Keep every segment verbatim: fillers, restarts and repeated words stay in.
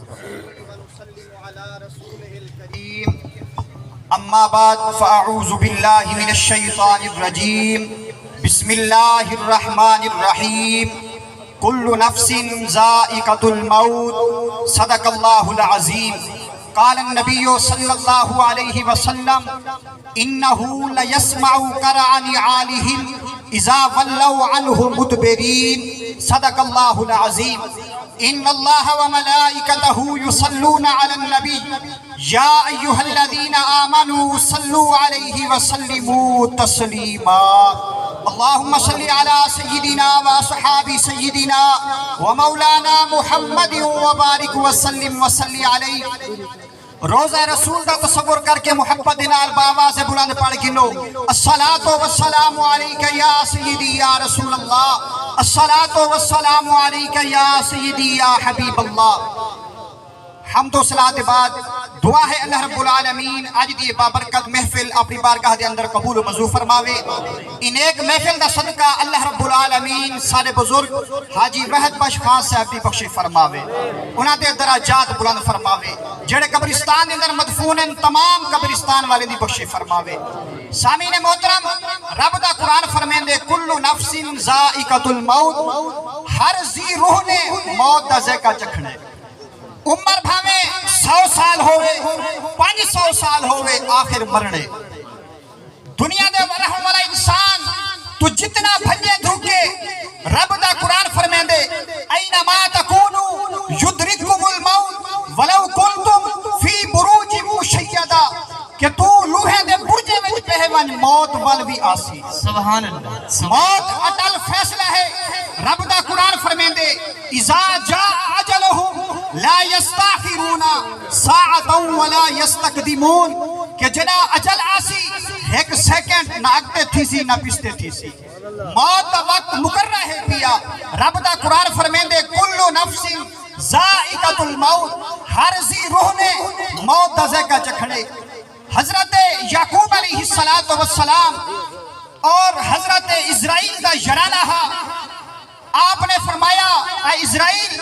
ونسلم على رسوله الكريم. أما بعد، فأعوذ بالله من الشيطان الرجيم. بسم الله الرحمن الرحيم. كل نفس ذائقة الموت. صدق الله العظيم. قال النبي صلى الله عليه وسلم: إنه ليسمع قرع نعالهم إذا ولوا عنه مدبرين. صدق الله العظيم. إن الله وملائكته يصلون على النبي، يا أيها الذين آمنوا صلوا عليه وسلموا تسليما. اللهم صل على سيدنا وأصحاب سيدنا ومولانا محمد وبارك وسلم وصل عليه. روضہ رسول دا تصور کر کے محبت دے نال بآواز بلند پڑھ گھنو: الصلاة والسلام عليك يا سيدي يا رسول الله، الصلاة والسلام عليك يا سيدي يا حبيب الله. حمد و ثنا دے بعد دعا ہے اللہ رب العالمین اڄ دی بابرکت محفل اپݨی بارگاہ دے اندر قبول و منظور فرماوے۔ ایں نیک محفل دا صدقہ اللہ رب العالمین ساݙے بزرگ حاجی وحد بخش خان صاحب دی بخشش فرماوے، انہاں دے درجات بلند فرماوے، جڑے قبرستان دے اندر مدفون ہیں، تمام قبرستان والے دی بخشش فرماوے۔ سامعین محترم، رب دا قرآن فرمیندے، "کل نفس ذائقۃ الموت"، ہر ذی روح نے موت دا ذائقہ چکھݨے۔ عمر بھاویں سو سال ہووے، پنج سو سال ہووے، آخر مرݨے۔ دنیا دے رہݨ والا انسان توں جتنا بھڄے دھوکے، رب دا قرآن فرمیندے، "اینما تکونوا یدرککم الموت ولو کنتم فی بروج مشیدہ"، کہ توں لوہے دے برجے وچ پئے ونڄ، موت ول وی آسی۔ سبحان اللہ، سبحان موت اٹل فیصلہ ہے۔ رب دا قرآن فرمیندے، "اذا جاء اجلهم لا یستأخرون ساعة ولا یستقدمون"، کہ جݙاں اجل آسی، ہک سیکنڈ نہ اڳتے تھیسی نہ پچھتے تھیسی۔ موت دا وقت مقرر ہے پیا۔ رب دا قرآن فرمیندے، "کل نفس ذائقۃ الموت"، ہر ذی روح نے موت دا ذائقہ چکھݨے۔ حضرت یعقوب علیہ الصلوۃ والسلام اور حضرت عزرائیل دا یارانہ ہا۔ آپ نے فرمایا، "اے عزرائیل،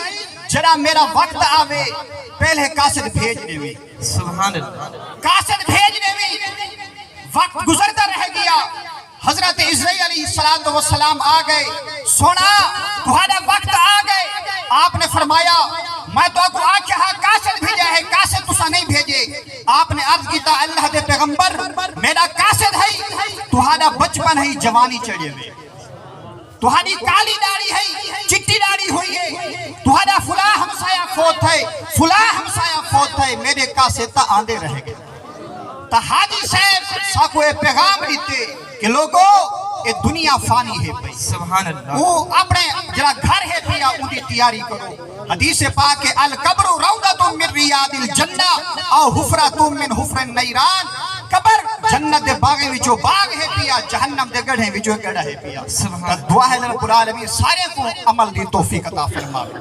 جڑا میرا وقت آوے، پہلے قاصد بھیج ݙیویں۔" سبحان اللہ۔ قاصد بھیج ݙیویں۔ وقت گزردا رہ ڳیا۔ حضرت عزرائیل علیہ الصلوۃ والسلام آ ڳئے، "سوہݨا، تہاݙا وقت آ ڳئے۔" آپ نے فرمایا، "میں تہاکوں آکھیا ہا قاصد بھیڄا ہے، قاصد تساں نہیں بھیڄے۔" آپ نے عرض کیتا، "اللہ دے پیغمبر، میݙا قاصد ہئی، تہاݙا بچپن ہئی، جوانی چڑھے ہوئے، تہاݙی کالی ݙاڑھی ہئی، چٹی ݙاڑھی ہوئی ہے، تہاݙا فلاں ہمسایہ فوت ہے، فلاں ہمسایہ فوت ہے، میݙے قاصد تاں آندے رہ ڳئے۔" تاں حاجی صاحب ساکوں اے پیغام ݙتے کہ لوگو، اے دنیا فانی ہے پئی۔ سبحان اللہ۔ او اپݨے جڑا گھر ہے پیا، اوندی تیاری کرو۔ حدیث پاک ہے، "القبر روضۃ من ریاض الجنہ او حفرۃ من حفر النیران"، قبر جنت دے باغیں وچوں باغ ہے پیا، جہنم دے ڳڑھیں وچوں ڳڑھا ہے پیا۔ سبحان اللہ۔ تاں دعا ہے رب العالمین سارے کوں عمل دی توفیق عطا فرماوے۔